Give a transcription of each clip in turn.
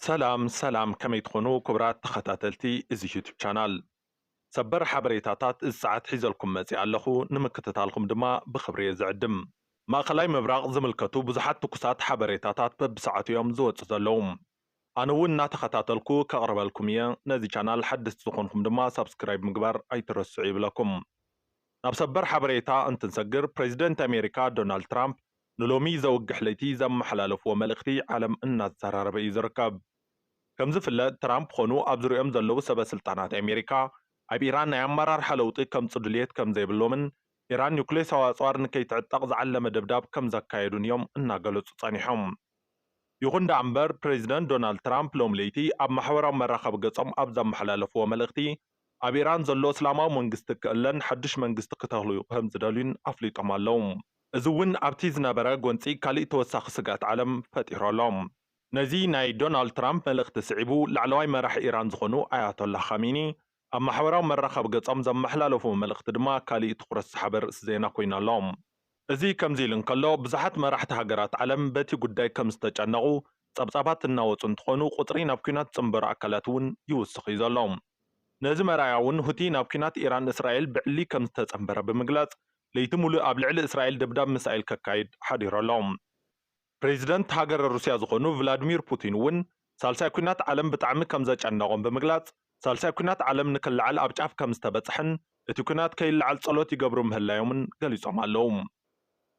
ሰላም ሰላም፣ ከመይ ትኾኑ ክቡራት ተኸታተልቲ እዚ ዩቱብ ቻናል? ሰበር ሓበሬታታት እዚ ሰዓት ሒዘልኩም መፂእ ኣለኹ፣ ንምክትታልኩም ድማ ብኽብሪ እየ ዝዕድም። ማእኸላይ ምብራቕ ዝምልከቱ ብዙሓት ትኩሳት ሓበሬታታት በብሰዓቱ እዮም ዝወፁ ዘለዉ። ኣነ እውን እናተኸታተልኩ ከቕርበልኩም እየ። ነዚ ቻናል ሓደስቲ ዝኾንኩም ድማ ሳብስክራይብ ምግባር ኣይትረስዑ ይብለኩም። ናብ ሰበር ሓበሬታ እንትንሰግር፣ ፕሬዚደንት ኣሜሪካ ዶናልድ ትራምፕ ንሎሚ ዘውግሕ ለይቲ ዘመሓላለፍዎ መልእኽቲ ዓለም እናዘራረበ እዩ ዝርከብ። ከም ዝፍለጥ፣ ትራምፕ ኾኑ ኣብ ዙሪኦም ዘለዉ ሰበ ስልጣናት ኣሜሪካ ኣብ ኢራን ናይ ኣመራርሓ ለውጢ ከምፁ ድልየት ከም ዘይብሎምን ኢራን ኒውክሌሳዊ ኣፅዋር ንከይትዕጠቕ ዝዓለመ ደብዳብ ከም ዘካየዱን እዮም እናገለፁ ፀኒሖም። ይኹን ደኣ እምበር፣ ፕሬዚደንት ዶናልድ ትራምፕ ሎም ለይቲ ኣብ ማሕበራዊ መራኸቢ ገጾም ኣብ ዘመሓላለፍዎ መልእኽቲ፣ ኣብ ኢራን ዘሎ እስላማዊ መንግስቲ ክእለን ሓድሽ መንግስቲ ክተኽሉ ከም ዝደልዩን ኣፍሊጦም ኣለዉ። እዚ እውን ኣብቲ ዝነበረ ጎንጺ ካሊእ ተወሳኺ ስግኣት ዓለም ፈጢሩ ኣሎ። ነዚ ናይ ዶናልድ ትራምፕ መልእኽቲ ስዒቡ፣ ላዕለዋይ መራሒ ኢራን ዝኾኑ ኣያቶላ ኻሚኒ ኣብ ማሕበራዊ መራኸቢ ገጾም ዘመሓላለፍዎ መልእኽቲ ድማ ካሊእ ትኹረት ዝሰሓበ ርእሲ ዜና ኮይኑ ኣሎ። እዚ ከምዚ ኢሉ እንከሎ፣ ብዙሓት መራሕቲ ሃገራት ዓለም በቲ ጉዳይ ከም ዝተጨነቑ ጸብጻባት እናወጹ እንትኾኑ፣ ቁጽሪ ናብ ኲናት ዝጽንበሩ ኣካላት እውን ይውስኽ እዩ ዘሎ። ነዚ መርኣያ እውን፣ ሁቲ ናብ ኲናት ኢራን እስራኤል ብዕሊ ከም ዝተጸንበረ ብምግላጽ፣ ለይቲ ሙሉእ ኣብ ልዕሊ እስራኤል ደብዳብ ሚሳኤል ከካይድ ሓዲሩ ኣሎ። ፕሬዚደንት ሃገረ ሩስያ ዝኾኑ ቭላድሚር ፑቲን እውን፣ ሳልሳይ ኲናት ዓለም ብጣዕሚ ከም ዘጨነቖም ብምግላጽ፣ ሳልሳይ ኲናት ዓለም ንክለዓል ኣብ ጫፍ ከም ዝተበጽሐን እቲ ኲናት ከይለዓል ጸሎት ይገብሩ ምህላዮምን ገሊጾም ኣለዉ።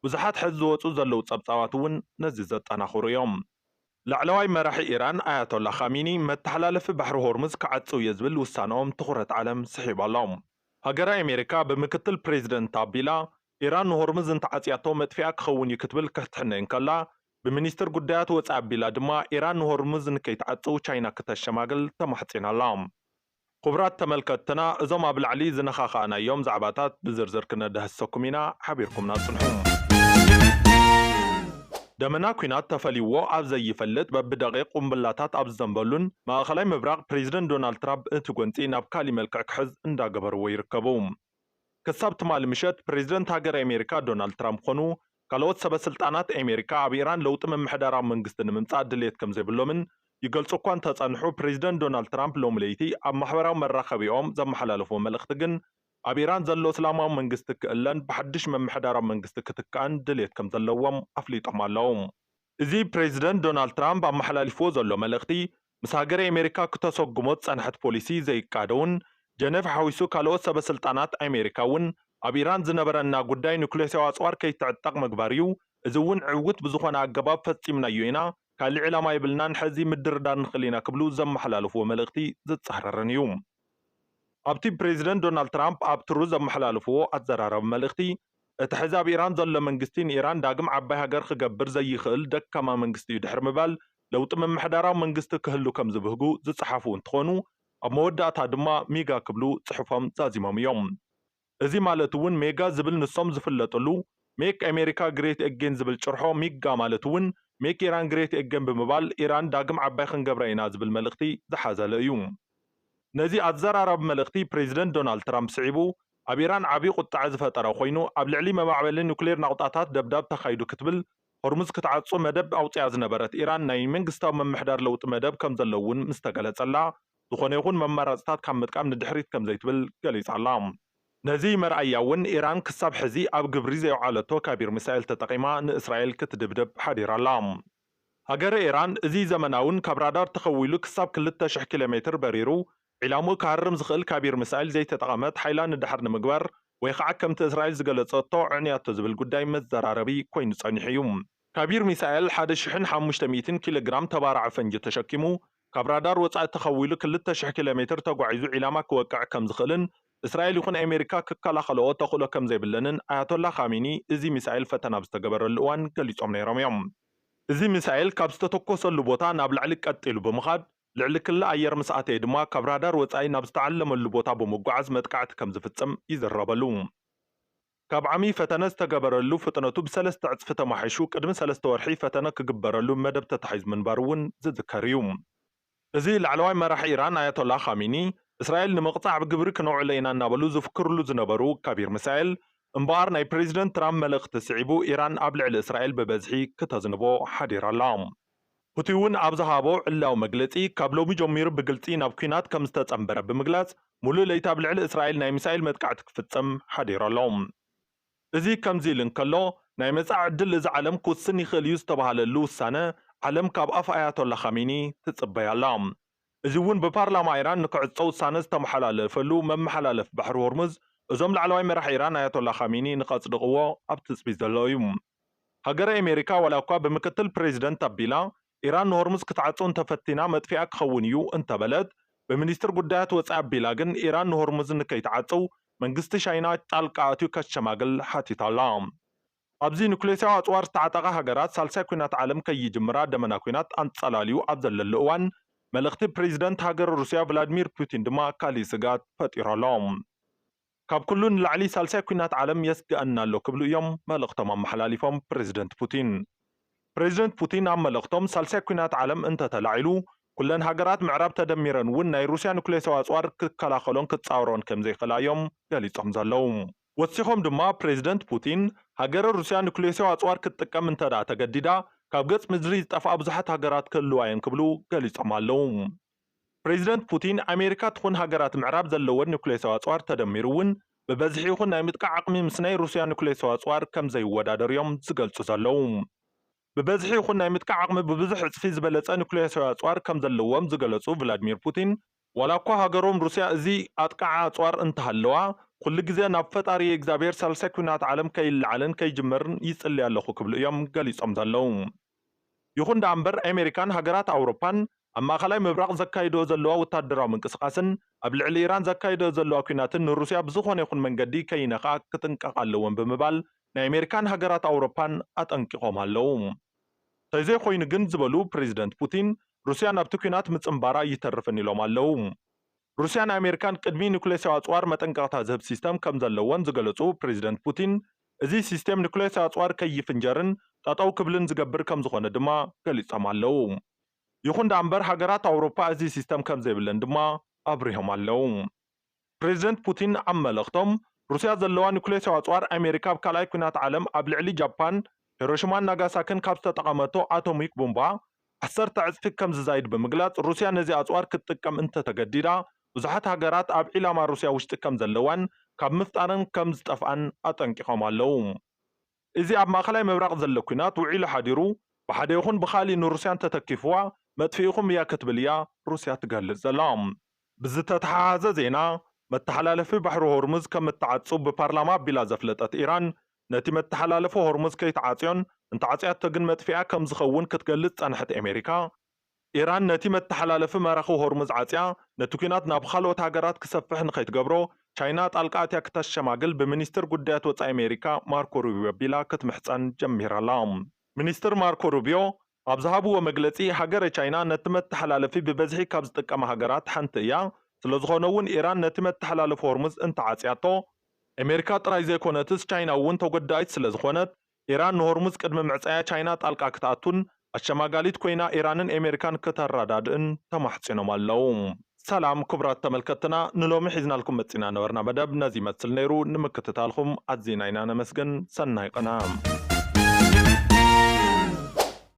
ብዙሓት ሕዚ ዝወጹ ዘለዉ ጸብጻባት እውን ነዚ ዘጠናኽሩ እዮም። ላዕለዋይ መራሒ ኢራን ኣያቶላ ኻሚኒ፣ መተሓላለፊ ባሕሪ ሆርሙዝ ክዓጽው እየ ዝብል ውሳነኦም ትኹረት ዓለም ስሒቡ ኣሎ። ሃገረ ኣሜሪካ ብምክትል ፕሬዚደንት ኣቢላ፣ ኢራን ንሆርሙዝ እንተዓጽያቶ መጥፊኣ ክኸውን እዩ ክትብል ክትሕነ እንከላ፣ ብሚኒስትር ጉዳያት ወጻኢ ኣቢላ ድማ፣ ኢራን ንሆርሙዝ ንከይትዓጽው ቻይና ክተሸማግል ተማሕጺና ኣላ። ክቡራት ተመልከትትና፣ እዞም ኣብ ላዕሊ ዝነኻኻእናዮም ዛዕባታት ብዝርዝር ክነዳህሰኩም ኢና፣ ሓቢርኩምና ጽንሑ። ደመና ኲናት ተፈልይዎ ኣብ ዘይፈልጥ፣ በብደቂቕ ቁምብላታት ኣብ ዝዘንበሉን ማእኸላይ ምብራቕ፣ ፕሬዚደንት ዶናልድ ትራምፕ እቲ ጎንጺ ናብ ካሊእ መልክዕ ክሕዝ እንዳገበርዎ ይርከቡ። ክሳብ ትማሊ ምሸት፣ ፕሬዚደንት ሃገረ ኣሜሪካ ዶናልድ ትራምፕ ኾኑ ካልኦት ሰበ ስልጣናት ኣሜሪካ ኣብ ኢራን ለውጢ ምምሕዳራዊ መንግስቲ ንምምጻእ ድልየት ከም ዘይብሎምን ይገልጹ እኳ እንተጸንሑ፣ ፕሬዚደንት ዶናልድ ትራምፕ ሎሚ ለይቲ ኣብ ማሕበራዊ መራኸቢኦም ዘመሓላለፍዎ መልእኽቲ ግን፣ ኣብ ኢራን ዘሎ እስላማዊ መንግስቲ ክእለን ብሓድሽ ምምሕዳራዊ መንግስቲ ክትካእን ድልየት ከም ዘለዎም ኣፍሊጦም ኣለዉ። እዚ ፕሬዚደንት ዶናልድ ትራምፕ ኣመሓላሊፍዎ ዘሎ መልእኽቲ፣ ምስ ሃገረ ኣሜሪካ ክተሰጉሞ ዝጸንሐት ፖሊሲ ዘይቃደውን፣ ጀነቭ ሓዊሱ ካልኦት ሰበ ስልጣናት ኣሜሪካ እውን፣ ኣብ ኢራን ዝነበረና ጉዳይ ኑክሌሳዊ ኣጽዋር ከይትዕጠቕ ምግባር እዩ። እዚ እውን ዕውት ብዝኾነ ኣገባብ ፈጺምናዮ ኢና። ካልእ ዕላማ የብልናን፣ ሕዚ ምድርዳር ንኽእል ኢና ክብሉ ዘመሓላለፍዎ መልእኽቲ ዝጻረርን እዩ። ኣብቲ ፕሬዚደንት ዶናልድ ትራምፕ ኣብ ትሩዝ ዘመሓላለፍዎ ኣዘራረቢ መልእኽቲ፣ እቲ ሕዚ ኣብ ኢራን ዘሎ መንግስቲ ንኢራን ዳግም ዓባይ ሃገር ክገብር ዘይኽእል ደካማ መንግስቲ እዩ ድሕሪ ምባል፣ ለውጢ ምምሕዳራዊ መንግስቲ ክህሉ ከም ዝብህጉ ዝጸሓፉ እንትኾኑ፣ ኣብ መወዳእታ ድማ ሚጋ ክብሉ ጽሑፎም ዛዚሞም እዮም። እዚ ማለት እውን ሜጋ ዝብል ንሶም ዝፍለጥሉ፣ ሜክ ኣሜሪካ ግሬት ኤጌን ዝብል ጭርሖ፣ ሚጋ ማለት እውን ሜክ ኢራን ግሬት ኤጌን ብምባል፣ ኢራን ዳግም ዓባይ ክንገብራ ኢና ዝብል መልእኽቲ ዝሓዘለ እዩ። ነዚ ኣዘራራቢ መልእኽቲ ፕሬዚደንት ዶናልድ ትራምፕ ስዒቡ፣ ኣብ ኢራን ዓብዪ ቁጥዐ ዝፈጠረ ኮይኑ፣ ኣብ ልዕሊ መማዕበሊ ኑክሌር ናቑጣታት ደብዳብ ተኻይዱ ክትብል፣ ሆርሙዝ ክትዓጹ መደብ ኣውጺኣ ዝነበረት ኢራን፣ ናይ መንግስታዊ ምምሕዳር ለውጢ መደብ ከም ዘሎ እውን ምስ ተገለጸላ፣ ዝኾነ ይኹን መማረጽታት ካብ ምጥቃም ንድሕሪት ከም ዘይትብል ገሊጻ ኣላ። ነዚ መርኣያ እውን ኢራን ክሳብ ሕዚ ኣብ ግብሪ ዘየውዓለቶ ካቢር ሚሳኤል ተጠቒማ ንእስራኤል ክትድብድብ ሓዲራ ኣላ። ሃገረ ኢራን እዚ ዘመናውን ካብ ራዳር ተኸዊሉ ክሳብ ክልተ ሽሕ ኪሎ ሜትር በሪሩ ዒላምኡ ክሃርም ዝኽእል ካቢር ሚሳኤል ዘይተጠቐመት ሓይላ ንድሓር ንምግባር ወይ ከዓ ከምቲ እስራኤል ዝገለጸቶ ዕንያቶ ዝብል ጉዳይ መዘራረቢ ኮይኑ ጸኒሑ እዩ። ካቢር ሚሳኤል ሓደ ሽሕን ሓሙሽተ ሚእትን ኪሎ ግራም ተባራዒ ፈንጂ ተሸኪሙ ካብ ራዳር ወጻኢ ተኸዊሉ ክልተ ሽሕ ኪሎ ሜትር ተጓዒዙ ዒላማ ክወቅዕ ከም ዝኽእልን እስራኤል ይኹን ኣሜሪካ ክከላኸልኦ ተኽእሎ ከም ዘይብለንን ኣያቶላ ኻሜኒ እዚ ሚሳኤል ፈተና ኣብ ዝተገበረሉ እዋን ገሊጾም ነይሮም እዮም። እዚ ሚሳኤል ካብ ዝተተኮሰሉ ቦታ ናብ ላዕሊ ቀጥ ኢሉ ብምኻድ፣ ልዕሊ ክሊ ኣየር ምስ ኣተየ ድማ ካብ ራዳር ወጻኢ ናብ ዝተዓለመሉ ቦታ ብምጉዓዝ መጥቃዕቲ ከም ዝፍጽም ይዝረበሉ። ካብ ዓሚ ፈተነ ዝተገበረሉ ፍጥነቱ ብሰለስተ ዕጽፊ ተማሒሹ ቅድሚ ሰለስተ ወርሒ ፈተነ ክግበረሉ መደብ ተታሒዙ ምንባሩ እውን ዝዝከር እዩ። እዚ ላዕለዋይ መራሒ ኢራን ኣያቶላ ኻሜኒ፣ እስራኤል ንምቕጻዕ ኣብ ግብሪ ክነውዕሎ ኢና እናበሉ ዝፍክርሉ ዝነበሩ ካቢር ሚሳኤል፣ እምበኣር ናይ ፕሬዚደንት ትራምፕ መልእኽቲ ስዒቡ ኢራን ኣብ ልዕሊ እስራኤል ብበዝሒ ክተዝንቦ ሓዲራ ኣላ። ፑቲን እውን ኣብ ዝሃቦ ዕላዊ መግለጺ፣ ካብ ሎሚ ጀሚሩ ብግልጺ ናብ ኲናት ከም ዝተጸንበረ ብምግላጽ፣ ሙሉእ ለይቲ ኣብ ልዕሊ እስራኤል ናይ ሚሳኤል መጥቃዕቲ ክፍጽም ሓዲሩ ኣሎ። እዚ ከምዚ ኢሉ እንከሎ፣ ናይ መጻኢ ዕድል እዚ ዓለም ክውስን ይኽእል እዩ ዝተባህለሉ ውሳነ፣ ዓለም ካብ ኣፍ ኣያቶላ ኻሜኒ ትጽበይ ኣላ። እዚ እውን ብፓርላማ ኢራን ንክዕጾ ውሳነ ዝተመሓላለፈሉ መመሓላለፊ ባሕሪ ሆርሙዝ፣ እዞም ላዕለዋይ መራሒ ኢራን ኣያቶላ ኻሜኒ ንኸጽድቕዎ ኣብ ትጽቢት ዘሎ እዩ። ሃገረ ኣሜሪካ ዋላ እኳ ብምክትል ፕሬዚደንት ኣቢላ ኢራን ንሆርሙዝ ክትዓጽው እንተፈቲና መጥፊኣ ክኸውን እዩ እንተበለት፣ ብሚኒስትር ጉዳያት ወጻኢ ኣቢላ ግን ኢራን ንሆርሙዝ ንከይትዓጽው መንግስቲ ቻይና ጣልቃ ኣትዩ ከሸማግል ሓቲታ ኣላ። ኣብዚ ኑክሌሳዊ ኣጽዋር ዝተዓጠቓ ሃገራት ሳልሳይ ኲናት ዓለም ከይጅምራ ደመና ኲናት ኣንጸላልዩ ኣብ ዘለሉ እዋን፣ መልእኽቲ ፕሬዚደንት ሃገረ ሩስያ ቭላድሚር ፑቲን ድማ ካሊእ ስግኣት ፈጢሩ ኣሎ። ካብ ኩሉ ንላዕሊ ሳልሳይ ኲናት ዓለም የስግኣና ኣሎ ክብሉ እዮም መልእኽቶም ኣመሓላሊፎም ፕሬዚደንት ፑቲን። ፕሬዚደንት ፑቲን ኣብ መልእኽቶም ሳልሳይ ኲናት ዓለም እንተተላዒሉ ኩለን ሃገራት ምዕራብ ተደሚረን እውን ናይ ሩስያ ኑክሌሳዊ ኣጽዋር ክከላኸሎን ክጻወሮን ከም ዘይኽእላ እዮም ገሊጾም ዘለዉ። ወሲኾም ድማ ፕሬዚደንት ፑቲን ሃገረ ሩስያ ኑክሌሳዊ ኣጽዋር ክትጥቀም እንተ ደኣ ተገዲዳ ካብ ገጽ ምድሪ ዝጠፍኣ ብዙሓት ሃገራት ክህልዋ እየን ክብሉ ገሊጾም ኣለዉ። ፕሬዚደንት ፑቲን ኣሜሪካ ትኹን ሃገራት ምዕራብ ዘለወን ኑክሌሳዊ ኣጽዋር ተደሚሩ እውን ብበዝሒ ይኹን ናይ ምጥቃዕ ዓቕሚ ምስ ናይ ሩስያ ኑክሌሳዊ ኣጽዋር ከም ዘይወዳደር እዮም ዝገልጹ ዘለዉ። ብበዝሒ ይኹን ናይ ምጥቃዕ ዓቕሚ ብብዙሕ ዕጽፊ ዝበለጸ ኑክሌሳዊ ኣጽዋር ከም ዘለዎም ዝገለጹ ቭላድሚር ፑቲን፣ ዋላ እኳ ሃገሮም ሩስያ እዚ ኣጥቃዓ ኣጽዋር እንተሃለዋ፣ ኩሉ ግዜ ናብ ፈጣሪ እግዚኣብሔር ሳልሳይ ኲናት ዓለም ከይለዓልን ከይጅመርን ይጽሊ ኣለኹ ክብሉ እዮም ገሊጾም ዘለዉ። ይኹን ደኣ እምበር ኣሜሪካን ሃገራት ኣውሮፓን ኣብ ማእኸላይ ምብራቕ ዘካይዶ ዘለዋ ወታደራዊ ምንቅስቃስን ኣብ ልዕሊ ኢራን ዘካይዶ ዘለዋ ኲናትን ንሩስያ ብዝኾነ ይኹን መንገዲ ከይነኽኣ ክጥንቀቕ ኣለወን ብምባል ናይ ኣሜሪካን ሃገራት ኣውሮፓን ኣጠንቂቖም ኣለዉ። ተዘይኮይኑ ግን ዝበሉ ፕሬዚደንት ፑቲን ሩስያ ናብቲ ኲናት ምጽንባራ ይተርፍን ኢሎም ኣለዉ። ሩስያን ኣሜሪካን ቅድሚ ኑክሌሳዊ ኣጽዋር መጠንቀቕታ ዝህብ ሲስተም ከም ዘለወን ዝገለጹ ፕሬዚደንት ፑቲን እዚ ሲስተም ኑክሌሳዊ ኣጽዋር ከይፍንጀርን ጠጠው ክብልን ዝገብር ከም ዝኾነ ድማ ገሊጾም ኣለዉ። ይኹን ደኣ እምበር ሃገራት ኣውሮፓ እዚ ሲስተም ከም ዘይብለን ድማ ኣብሪሆም ኣለዉ። ፕሬዚደንት ፑቲን ኣብ መልእኽቶም ሩስያ ዘለዋ ኑክሌሳዊ ኣጽዋር ኣሜሪካ ኣብ ካልኣይ ኲናት ዓለም ኣብ ልዕሊ ጃፓን ሂሮሺማን ናጋሳክን ካብ ዝተጠቐመቶ ኣቶሚክ ቦምባ ዓሰርተ ዕጽፊ ከም ዝዛይድ ብምግላጽ ሩስያ ነዚ ኣጽዋር ክትጥቀም እንተተገዲዳ ብዙሓት ሃገራት ኣብ ዒላማ ሩስያ ውሽጢ ከም ዘለዋን ካብ ምፍጣርን ከም ዝጠፍኣን ኣጠንቂቖም ኣለዉ። እዚ ኣብ ማእኸላይ ምብራቕ ዘሎ ኲናት ውዒሉ ሓዲሩ ብሓደ ይኹን ብኻሊእ ንሩስያ እንተተኪፍዋ መጥፊኢኹም እያ ክትብል እያ ሩስያ ትገልጽ ዘላ። ብዝተተሓሓዘ ዜና፣ መተሓላለፊ ባሕሪ ሆርሙዝ ከም እትዓጹ ብፓርላማ ኣቢላ ዘፍለጠት ኢራን፣ ነቲ መተሓላለፊ ሆርሙዝ ከይትዓጽዮን እንተዓጽያቶ ግን መጥፊኣ ከም ዝኸውን ክትገልጽ ጸንሐት ኣሜሪካ፣ ኢራን ነቲ መተሓላለፊ መራኽብ ሆርሙዝ ዓጽያ ነቲ ኲናት ናብ ካልኦት ሃገራት ክሰፍሕ ንኸይትገብሮ ቻይና ጣልቃ ኣትያ ክተሸማግል ብሚኒስትር ጉዳያት ወጻኢ ኣሜሪካ ማርኮ ሩቢዮ ኣቢላ ክትምሕጸን ጀሚራ ኣላ። ሚኒስትር ማርኮ ሩቢዮ ኣብ ዝሃብዎ መግለጺ፣ ሃገረ ቻይና ነቲ መተሓላለፊ ብበዝሒ ካብ ዝጥቀማ ሃገራት ሓንቲ እያ። ስለዝኾነ እውን ኢራን ነቲ መተሓላለፊ ሆርሙዝ እንተዓጽያቶ፣ ኣሜሪካ ጥራይ ዘይኮነትስ ቻይና እውን ተጎዳኢት ስለዝኾነት፣ ኢራን ንሆርሙዝ ቅድሚ ምዕጻያ ቻይና ጣልቃ ክትኣቱን ኣሸማጋሊት ኮይና ኢራንን ኣሜሪካን ክተረዳድእን ተማሕጺኖም ኣለዉ። ሰላም ክቡራት ተመልከትና፣ ንሎሚ ሒዝናልኩም መጺና ነበርና መደብ ነዚ ይመስል ነይሩ። ንምክትታልኩም ኣዚና ኢና ነመስግን። ሰናይ ቅነ።